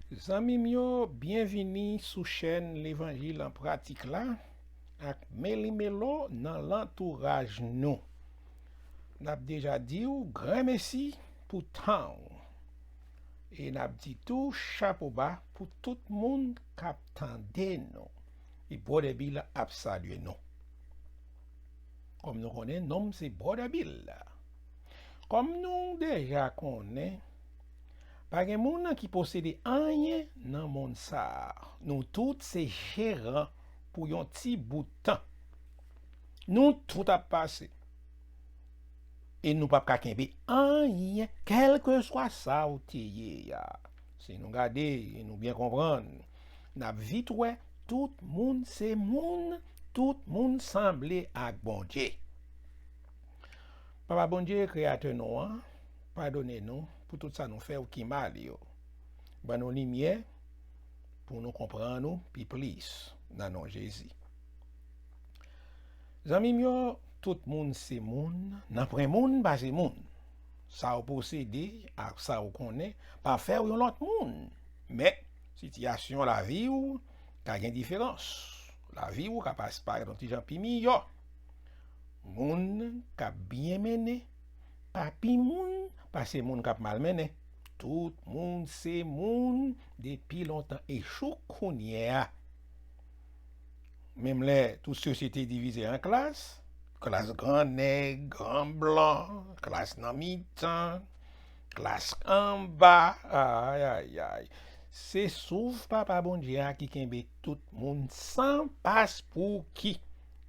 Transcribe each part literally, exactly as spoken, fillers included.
Zanmi m yo, byenvini sou chèn Levanjil an Pratik la ak Meli Melo nan lantouraj nou. N ap deja di w granmesi pou tan w. E n ap di tou chapo ba pou tout moun k ap tande nou. E Brother Bill ap salye nou. Kòm nou konnen, non m se Brother Bill. Kòm nou deja konnen, pa gen moun ki posede anyen nan mond sa a. Nou tout se jeran pou yon ti bout tan. Nou tout ap pase. E nou p ap ka kenbe anyen, kèlkeswa sa w te ye a. Si nou gade e nou byen konprann, n ap vit wè tout moun se moun, tout moun sanble ak Bondye. Papa Bondye, Kreyatè nou an, padone nou pou tout sa nou fè ou ki mal yo. Ban nou limyè pou nou konprann ou pi plis, nan non Jezi. Zanmi m yo, tout moun se moun, nanpwen moun pa se moun. Sa w posede ak sa w konnen pa fè w yon lòt moun. Men, sitiyasyon lavi w ka gen diferans. Lavi w ka pas parèt yon ti jan pi miyò. Moun k ap byen mennen pa pi moun pase moun k ap mal mennen. Tout moun se moun depi lontan e jouk kounye a. Menm lè tout sosyete divize an klas, klas gran nèg, gran blan, klas nan mitan, klas anba, ay, ay, ay. Se souf Papa Bondye a ki kenbe tout moun san pas pou ki.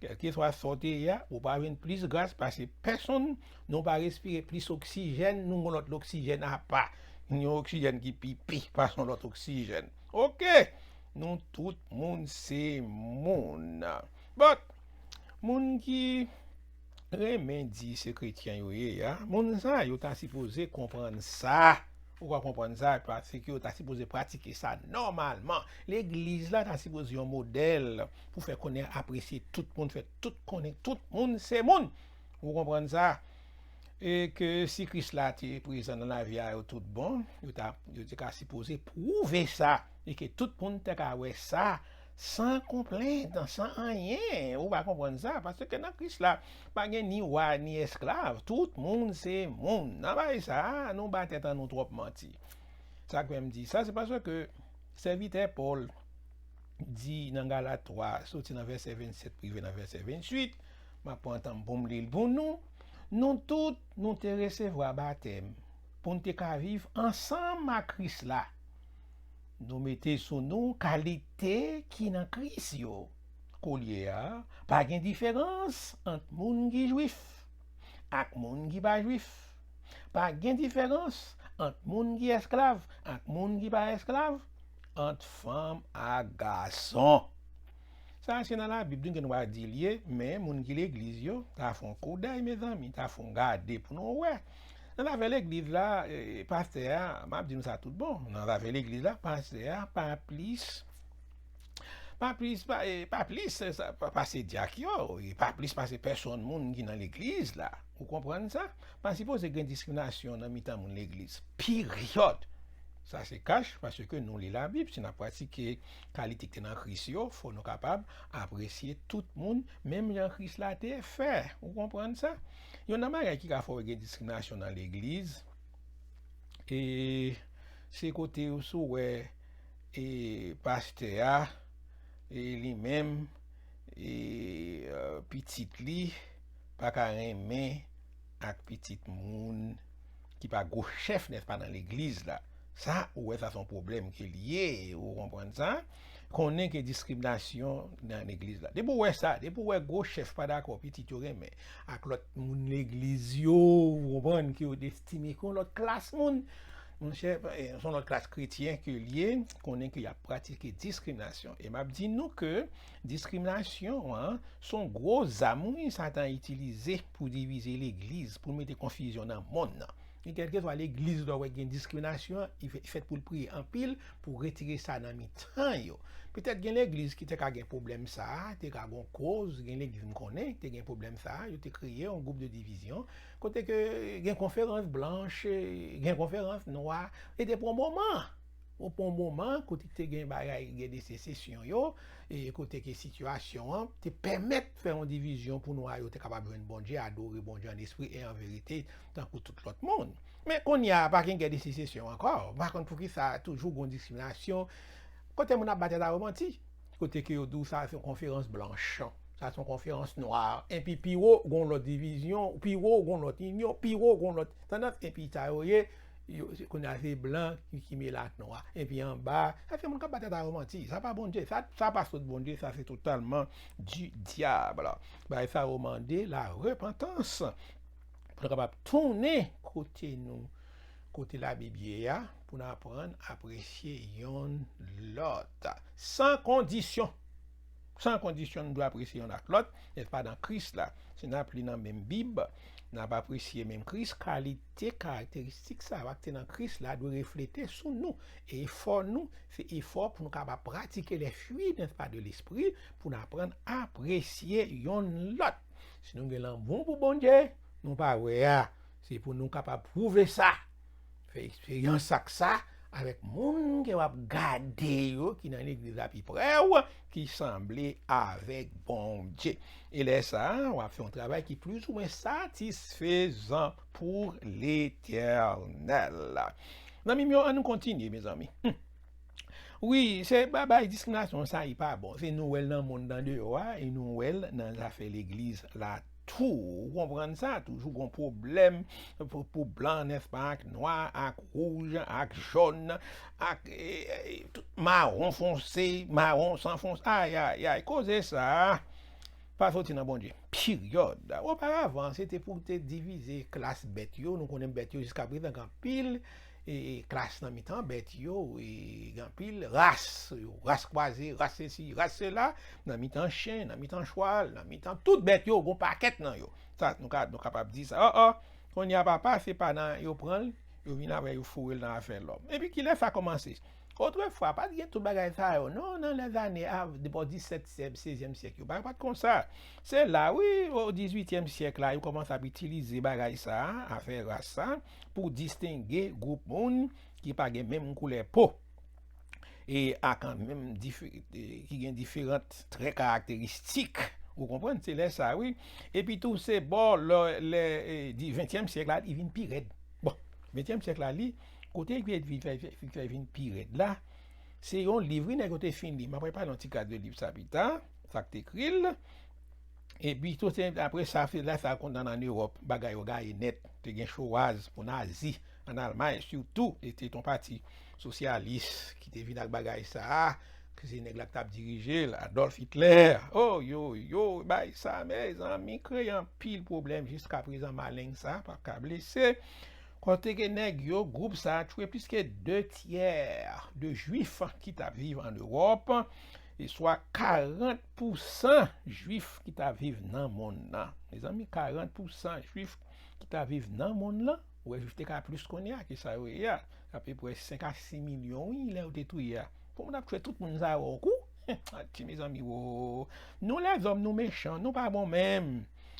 Kèlkeswa sa w te ye a, ou pa jwenn plis gras pase pèsonn, nou pa respire plis oksijèn, nou gon lòt loksijèn apa. Yon oksijèn ki pi pik pase yon lòt oksijèn. Oke, nou tout moun se moun. But, moun ki renmen di se kretyen yo ye a, moun sa yo ta sipoze konprann sa. Ou ka konprann sa, paske yo ta sipoze pratike sa nòmalman. Legliz la ta sipoze yon modèl pou fè konnen, apresye tout moun, fè tout konnen tout moun se moun. Ou konprann sa? E ke si Kris la te prezan nan lavi a yo tout bon, yo ta, yo te ka sipoze pwouve sa, e ke tout moun te ka wè sa, san konplent, san anyen. Ou pa konprann sa, paske nan Kris la, pa gen ni wa, ni esklav. Tout moun se moun. Nan bagay sa a, nou ba tèt an nou twòp manti. Sa k fè m di sa, se paske sèvitè Pòl di nan Galat twa, soti nan vèsè vennsèt pou rive nan vèsè venntuit, m ap pran tan m pou m li l pou nou. Nou tout, nou te resevwa batèm pou n te ka viv ansanm ak Kris la. Nou mete sou nou kalite ki nan Kris yo. Koulye a, pa gen diferans ant moun ki jwif ak moun ki pa jwif. Pa gen diferans ant moun ki esklav ak moun ki pa esklav, ant fanm ak gason. Sa se nan Labib, nou gen dwa di l ye, men moun ki legliz yo, ta fè yon koudèy, mezanmi, ta fè yon gade pou nou wè. Nan zafè legliz la, eh, pastè a, m ap di nou sa tout bon, nan zafè legliz la, pastè a pa plis, pa plis, pa, eh, pa plis, eh, sa, pa, pase dyak yo, e pa plis pase pèsonn moun ki nan legliz la. Ou konprann sa? Pa sipoze gen diskriminasyon nan mitan moun legliz. Peryòd. Sa se kach, paske nou li Labib, si n ap pratike kalite ki te nan Kris yo, fò nou kapab apresye tout moun, menm jan Kris la te fè. Ou konprann sa? Youn nan bagay ki ka fè w gen diskriminasyon nan legliz, e se kote ou sou wè, e pastè a, e li menm, e, eh, pitit li pa ka renmen ak pitit moun ki pa gwo chèf, nèspa, nan legliz la. Sa, ou wè, sa se yon pwoblèm ke l ye, ou konprann sa? Konnen ke diskriminasyon nan legliz la. Depi w wè sa, depi w wè gwo chèf pa dakò pitit yo renmen ak lòt moun legliz yo, ou konprann, ke yo estime ke yon lòt klas moun, monchè, eh, se yon lòt klas kretyen ke l ye, konnen ke y ap pratike diskriminasyon. E m ap di nou ke diskriminasyon an se yon gwo zam, wi, Satan itilize pou divize legliz, pou l mete konfizyon nan monn nan. E kèlkeswa legliz lè w wè gen diskriminasyon, li fè-, fèt pou l priye anpil pou retire sa nan mitan yo. Petèt gen legliz ki te ka gen pwoblèm sa a, te ka gon koz, gen legliz m konnen te gen pwoblèm sa a, yo te kreye yon gwoup de divizyon, kote ke gen konferans blanch, gen konferans nwa, e depi yon moman, Pou, pou yon moman, kote te gen bagay, gen de sesesyon yo, e kote ke sitiyasyon an te pèmèt fè yon divizyon pou nwa yo te kapab jwenn Bondye, adore Bondye an espri e an verite, tankou tout lòt moun. Men kounye a, pa gen gè de sesesyon ankò. M pa konn poukisa toujou gon diskriminasyon. Kote moun ap batay la yo manti. Kote ke yo di w sa se yon konferans blanch. Sa se yon konferans nwa. Epi pi wo, gon lòt divizyon, pi wo, gon lòt inyon, pi wo, gon lòt tandans. Epi sa yo ye, yo, se, kounye a se blan ki, ki mele ak nwa. Epi anba, sa se moun k ap batay la yo manti. Sa pa Bondye. Sa, sa pa sot Bondye. Sa se totalman du diable. Bagay sa yo mande la repentance. Pou nou kapab tounen kote nou, kote Labib ye a, pou n aprann apresye yonn lòt. San kondisyon. San kondisyon, nou dwe apresye yonn ak lòt, nèspa, nan Kris la. Si n ap li nan menm Bib, n ap apresye menm Kris, kalite, karakteristik sa yo ak te nan Kris la dwe reflete sou nou. E efò nou, se efò pou nou kapab pratike les fruits, nèspa, de l'esprit, pou n aprann apresye yonn lòt. Si nou gen lanmou pou Bondye, nou pa wè a, se pou nou kapab pwouve sa. Fè eksperyans ak sa avèk moun ke w ap gade yo ki nan legliz la pi prè w, ki sanble avèk Bondye. E lè sa a, w ap fè yon travay ki plizoumwen satisfezan pou Letènèl. Zanmi m yo, ann nou kontinye, mezanmi. Hmm. Wi, se ba-, bay diskriminasyon sa, li pa bon. Se nou wè l nan mond andeyò a, e nou wè l nan zafè legliz la tou. Ou konprann sa? Toujou gon pwoblèm pou, pou blan, nèspa, ak nwa, ak wouj, ak jòn, ak, e, e, tout mawon fonse, mawon san fonse. Ay, ay, ay, koze sa pa soti nan Bondye. Peryòd. Oparavan, se te pou te divize klas bèt yo. Nou konnen bèt yo jiska prezan gen anpil e, e, klas nan mitan bèt yo, e, gen anpil ras, yo, ras kwaze, ras sesi, ras sela, nan mitan chen, nan mitan chwal, nan mitan tout bèt yo, gon pakèt nan yo. Sa, nou ka, nou kapab di sa. O, o, kounye a papa, se pa nan yo pran l, yo vin avè yo foure l nan afè lòm. Epi kilè sa kòmanse? Otrefwa, pa t gen tout bagay sa yo, non, nan lèzane a, bò disetyèm, sezyèm syèk yo, bagay pa t konsa. Se la, wi, o dizuityèm syèk la, yo kòmanse ap itilize bagay sa a, afè ras sa, pou distenge gwoup moun ki pa gen menm koulè po. E a kan menm dife-, e, ki gen diferan trè karakteristik. Ou konprann? Se lè sa, wi. Epi tou, se bò lè, lè, e, di ventyèm syèk la, li vin pi rèd. Bon, ventyèm syèk la, li, kote li vin, vin fè, fè, fè vin pi rèd la, se yon liv, wi, nèg yo te fin li. M ap pale yon ti kras de liv sa pita, sa k te ekri l. Epi tou, se apre sa, se lè sa konn ann Ewòp, bagay yo gaye nèt. Te gen Shoah pou Nazi, ann Almay sitou, e te yon pati sosyalis ki te vin ak bagay sa a, ke se nèg la ki t ap dirije l, Adolf Hitler. O, yo, yo, bay sa, mezanmi, kreye anpil pwoblèm jiska prezan, maleng sa, pa ka blese. Kote ke nèg yo, gwoup sa a, tchwe plis ke de tyè de Jwif ki t ap viv ann Ewòp, e swa karant pousan Jwif ki t ap viv nan monn nan. Mezanmi, karant pousan Jwif ki t ap viv nan monn lan, ou wè Jwif te ka plis kounye a ke sa yo ye a. Apeprè senk a sis milyon, wi, lè yo te touye a. Pou moun ap tchwe tout moun sa yo yon kou? Ti mezanmi, wo. Nou lèzòm, nou mechan, nou pa bon menm.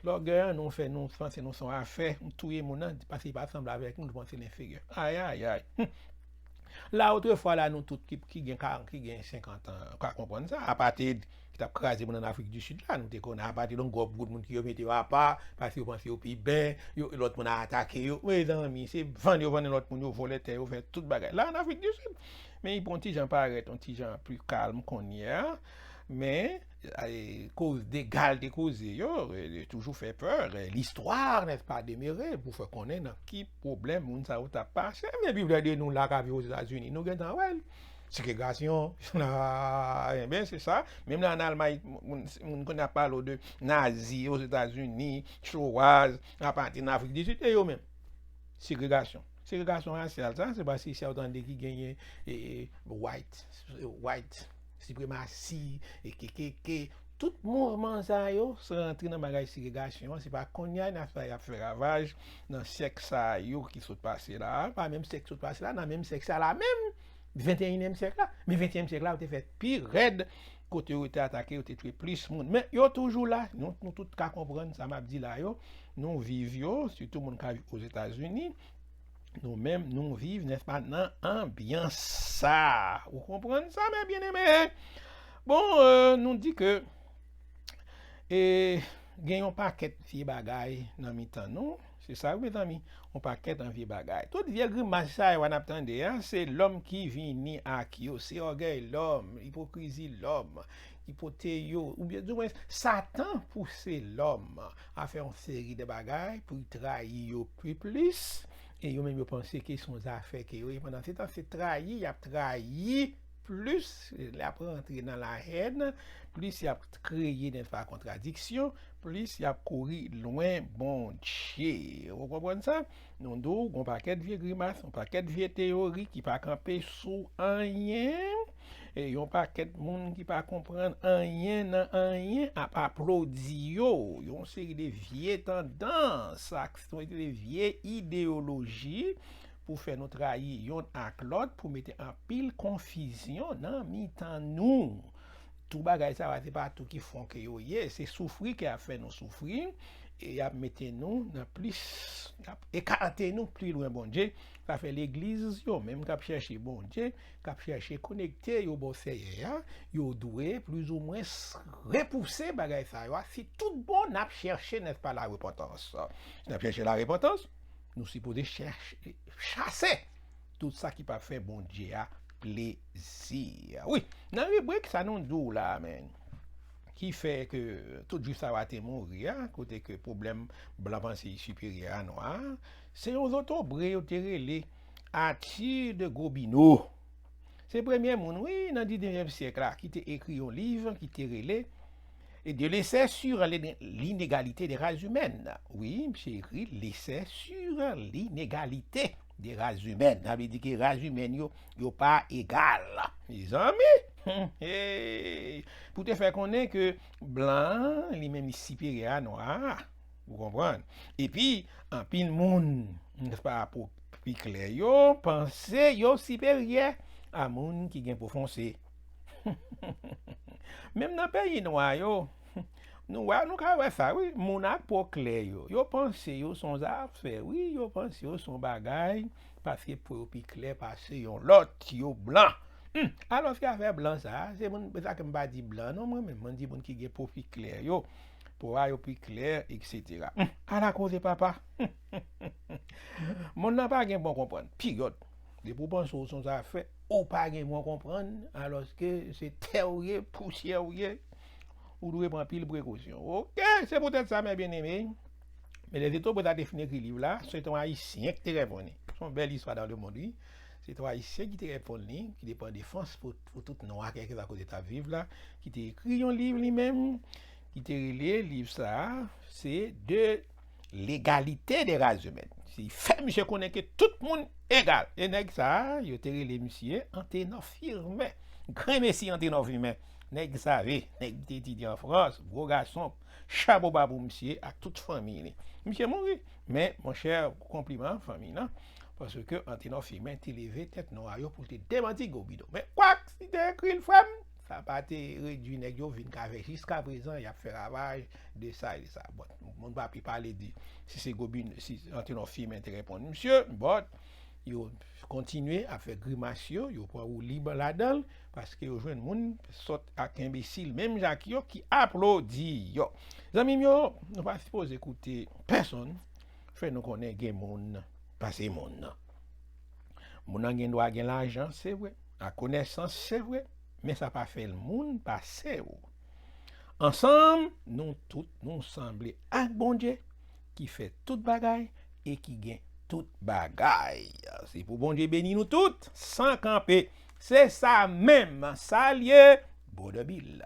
Lògèy an nou fè, nou panse nou se yon afè, nou touye moun nan, paske li pa sanble avèk nou, nou panse l enferyè. Ay, ay, ay. Hmm. La, otrefwa, la, nou tout ki, ki gen karant, ki gen senkant an, ka konprann sa. Apartheid, ki t ap kraze moun ann Afrik di Sid la, nou te konnen apartheid, yon gwòp gwoup moun ki yo mete yo apa, paske yo panse yo pi byen, yo, lòt moun a atake yo. Mezanmi, se vann yo vann lòt moun, yo vòlè tè yo, fè tout bagay. La, ann Afrik di Sid, men li pran yon ti jan parèt, yon ti jan pli kalm kounye a. Men, e, koz dega l te koze yo, e, toujou fè pè. E, listwa, n'est-ce pas, demeure pou fè konnen nan ki pwoblèm moun sa yo t ap pase. Men pi prè de nou la k ap viv Ozetazini, nou gentan wè l. Segregasyon, enben, se sa. Menm la ann Almay, moun, moun kounye a ap pale w de Nazi Ozetazini, Shoah, apartheid ann Afrik di Sid, e yo menm. Segregasyon. Segregasyon rasyal, sa, se pa si, si w tande ki genyen, e, e, white, white, sipremasi, e K K K, tout mouvman sa yo, se rantre nan bagay segregasyon an, se pa kounye a, nèspa, y ap fè ravaj nan syèk sa yo ki sot pase la, pa menm syèk sot pase la, nan menm syèk sa la menm, venteyinyèm syèk la. Men venteyinyèm syèk la, yo te fè pi rèd, kote yo te atake, yo te tchwe plis moun. Men yo toujou la, nou, nou tout ka konprann sa m ap di la yo, nou viv yo, sitou moun k ap viv Ozetazini. nou menm, nou viv, nèspa, nan anbyans sa. Ou konprann sa, mè byeneme? Bon, euh, nou di ke, e, gen yon pakèt vye bagay nan mitan nou. Se sa, wi, mezanmi, yon pakèt an vye bagay. Tout vye grimas sa yo n ap tande a, se lòm ki vini ak yo. Se ògèy lòm, ipokrizi lòm ki pote yo, oubyen, dimwen, Satan pouse lòm a fè yon seri de bagay pou l trayi yo pi plis. E yo menm, yo panse ke se yon zafè ke yo ye. Pandan se tan, se trayi y ap trayi plis, y ap rantre nan lahèn, plis y ap kreye, nèspa, kontradiksyon, plis y ap kouri lwen Bondye. Ou konprann sa? Nou di w, gon pakèt vye grimas, yon pakèt vye teyori ki pa kanpe sou anyen. E yon pakèt moun ki pa konprann anyen nan anyen ap aplodi yo. Yon seri de vye tandans, ak yon seri de vye ideyoloji pou fè nou trayi yonn ak lòt, pou mete anpil konfizyon nan mitan nou. Tout bagay sa yo, se pa tou ki fon ke yo ye, se soufri ke y ap fè nou soufri, e y ap mete nou nan plis, y ap ekate nou pli lwen Bondye. Sa fè legliz yo menm k ap chèche Bondye, k ap chèche konekte yo bò Seyè a, yo dwe plizoumwen s-, repouse bagay sa yo a. Si tout bon n ap chèche, nèspa, larepantans. Si n ap chèche larepantans, nou sipoze chèche, chase tout sa ki p ap fè Bondye a plezi. Wi, nan ribrik sa nou di w la, men, ki fè ke tout Jwif sa yo a te mouri a, kote ke pwoblèm blan panse li siperyè a nwa a, se yon zotobre yo te rele Arthur de Gobineau. Se premye moun, wi, nan diznevyèm syèk la, ki te ekri yon liv ki te rele E de l'essai sur l'in-, l'inégalité des races humaines. Wi, misye ekri l'essai sur l'inégalité des races humaines. Sa vle di ke ras imèn yo, yo pa egal. Mezanmi! Hey! Pou te fè konnen ke blan an, li menm, li siperyè a nwa a. Ou konprann? Epi, anpil moun, nèspa, po pi klè yo, panse yo siperyè a moun ki gen po fonse. Menm nan peyi nwa yo, nou wè, nou ka wè sa, wi. Moun ak po klè yo, yo panse yo se yon zafè, wi. Yo panse yo se yon bagay, paske po yo pi klè pase yon lòt, yo blan. Hmm. Alòske afè blan sa, se moun, se sa ke m pa di blan, non, mwen menm, mwen di moun ki gen po pi klè yo, po a yo pi klè, etsetera. Hmm. Ala koze, papa. Monn nan pa gen bon konprann. Peryòd. Depi w panse w se yon zafè, ou pa gen bon konprann, alòske se tè w ye, pousyè w ye, ou dwe pran anpil prekosyon. Oke, se poutèt sa, mè byeneme, Mè Lèzito, pou ta te fin ekri liv la, se te yon Ayisyen ki te reponn li. Se yon bèl istwa dans le monde, wi. Se te yon Ayisyen ki te reponn li, ki te pran defans pou, pou tout nwa, kèlkeswa kote l t ap viv la, ki te ekri yon liv li menm, ki te rele liv sa a, se De l'égalité des races humaines. Se fè misye konnen ke tout moun egal. E nèg sa a, yo te rele misye Anténor Firmin. Granmesi Anténor Firmin. Nèg save, nèg ki te etidye an Frans, gwo gason, chapo ba pou misye ak tout fanmi li. Misye mouri, men, monchè, konpliman fanmi l, paske Anténor Firmin te leve tèt nwa yo pou l te demanti Gobineau. Men, kwak, si te ekri l, frè m, sa pa te redui nèg yo vin k avè jiskaprezan, y ap fè ravaj de sa e de sa. Bon, moun pa pi pale de si se Gobineau, si Anténor Firmin te reponn misye, but, yo kontinye ap fè grimas yo, yo pran woulib ladan l, paske yo jwenn moun sòt ak enbesil, menm jan ak yo ki aplodi yo. Zanmi m yo, nou pa sipoze koute pèsonn fè nou konnen gen moun pase moun nan. Moun nan gen dwa gen lajan, se vre, ak konesans, se vre, men sa pa fè l moun pase w. Ansanm, nou tout, nou sanble ak Bondye ki fè tout bagay e ki gen tout bagay. Se pou Bondye beni nou tout, san kanpe. Se sa menm, salye, Brother Bill.